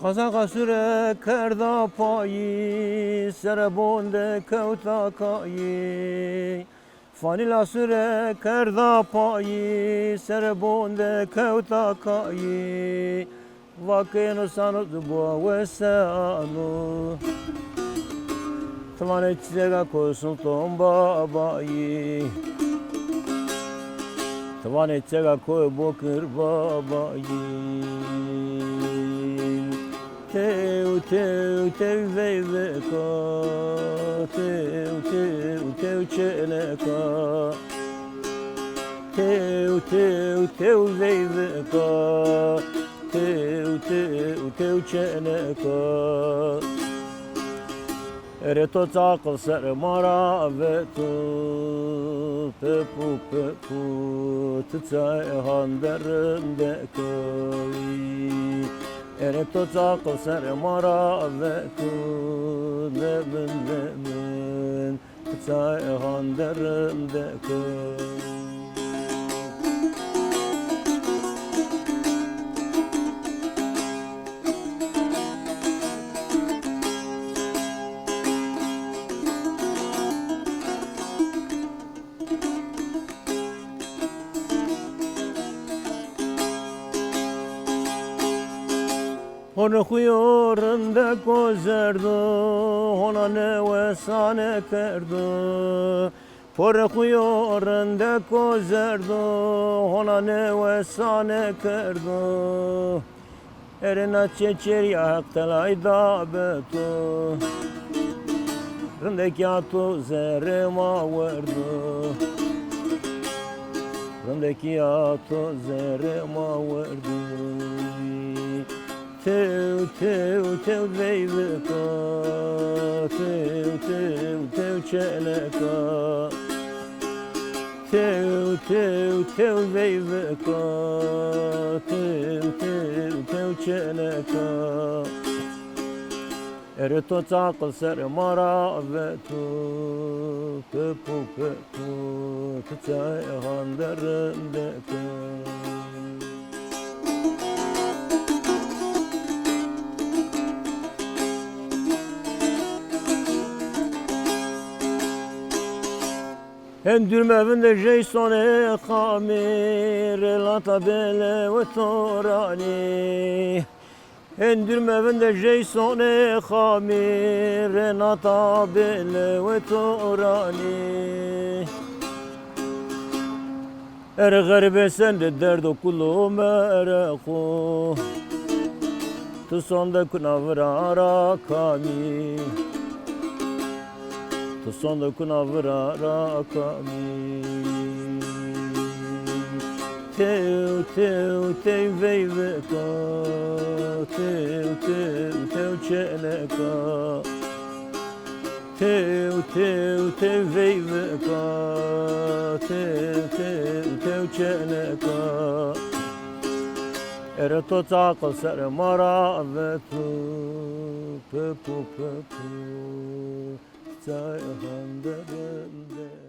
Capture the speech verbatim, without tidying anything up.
Qazaxa sure kerda payî, serebon de kewta kayî. Fanîla sure kerda payî, serebon de kewta kayî. Vakêno sano, zibo wesano. Ti vanê çiçega ko Sultan Babayî. Ti vanê çiçega ko Bokir Babayî. Tew, tew, tew veyvika, tew, tew, tew çeneka. Tew, tew, tew veyvika, tew, tew, tew çeneka. Erê to çaqil ser ma ra veto, pepu, pepu, ti çay hande rindek o. Erê to çaqil ser ma ra veto, lemin, lemin, ti çay hande rindek o. Hona xuyo rindek o zerdo, hona newesane kerdo. Porê xuyo rindek o zerdo, hona newesane kerdo. Erê na çeçerîya Heq telay da be to. Rindekîya to zerrê ma werdo. Rindekîya to zerrê ma werdo. Tew, tew, tew veyvika, tew, tew, tew çeneka. Tew, tew, tew veyvika, tew, tew, tew çeneka. Erê to çaqil ser ma ra veto, pepu, pepu, ti çay hande rindek o. Hen dûrme vinde jey sonê xamî, rê lata bêle we toranî. Hen dûrme vinde jey sonê xamî, rê nata bêle we toranî. Erê xerîbê sende derdo kulo merexo. Tu sonde kuna vira ra kamî. Tu sonde kuna vira ra kamî. Tew, tew, tew veyvika. Tew, tew, tew çeneka. Tew, tew, tew veyvika, tew, tew, tew çeneka. Erê to çaqil ser ma ra veto, pepu, pepu, çay hande rinde.